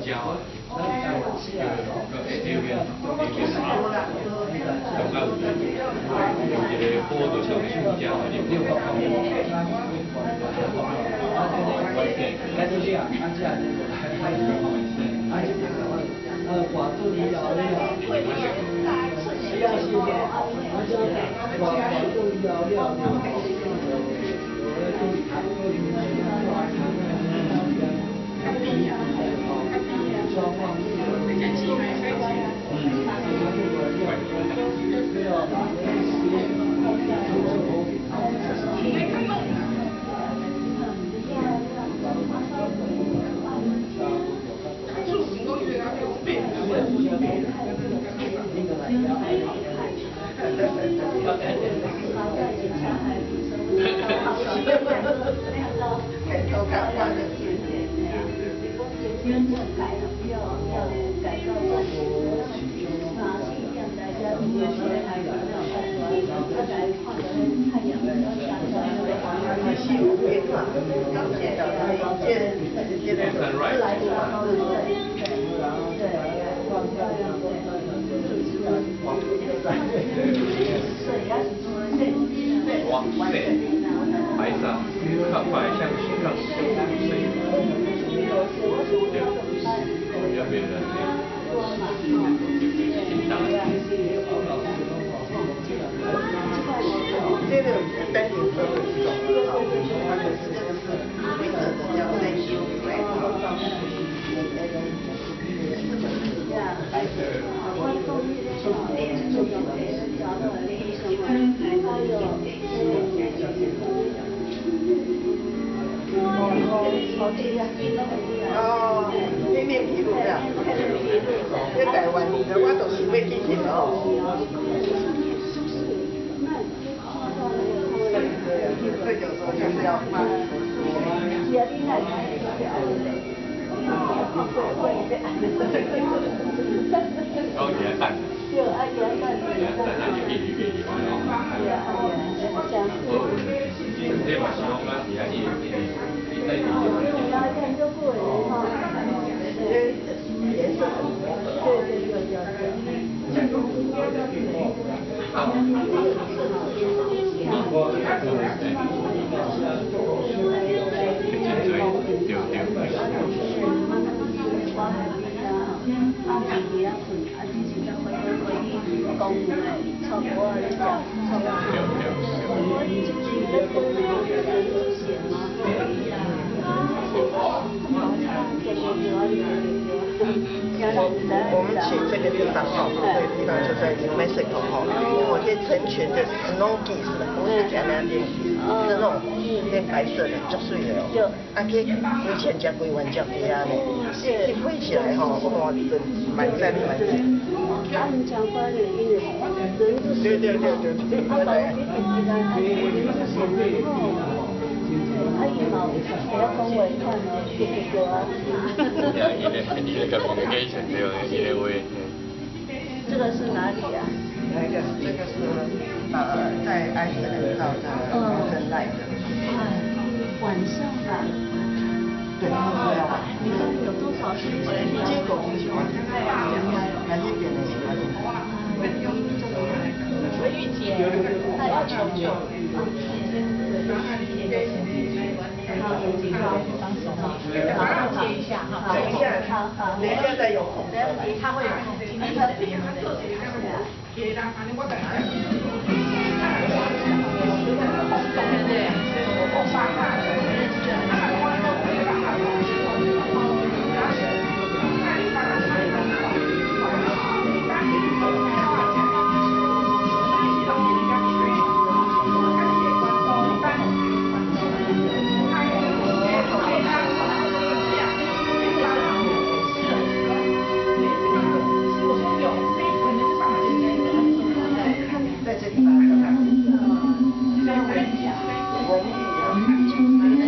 鳥啊，叫 Avian Park，中間有一個坡就像樹鳥的入 去。哇塞，白色，看看像像水，對，比較別的，挺大的。這個丹頂鶴的一種，它就是這個是灰色的，叫 Thank you flag。白色。哦，那面皮鷺啊，在台灣，我都想欲去翕哦。對啊，這有時候就是要發。高鐵蛋。對，蛋那就變魚變魚哦。這嘛是講咱是愛一直一直一直。顏色很真濟，對對。我們去這個地方哈，這個地方就在 New Mexico 哈，我這成群的 snow geese，不是 Canadian geese，是那種變白色的，足媠的哦。啊，去幾千隻幾萬隻雞仔呢，一飛起來吼，哇，真滿讚滿讚。對對對對對。啊，伊嘛有會曉講話款哦，對對啊。伊個伊個 communication 對，伊個話。這個是哪裡啊？那個這個是在愛斯蘭照的 Northern Light。晚上吧。對，對啊。你看有多少星星？這個我喜歡，那一邊的喜歡。文玉姐，她要求救。好，接一下哈，等一下，等一下再有空。他會有空，今天在這裡吧。文玉啊。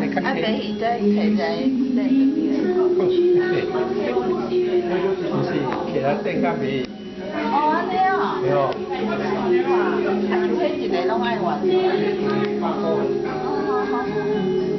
啊，白鱼再提来等就对了。不是，起來等較袂。哦，按呢哦。對哦。啊，就彼一个攏愛換。哦，好好好。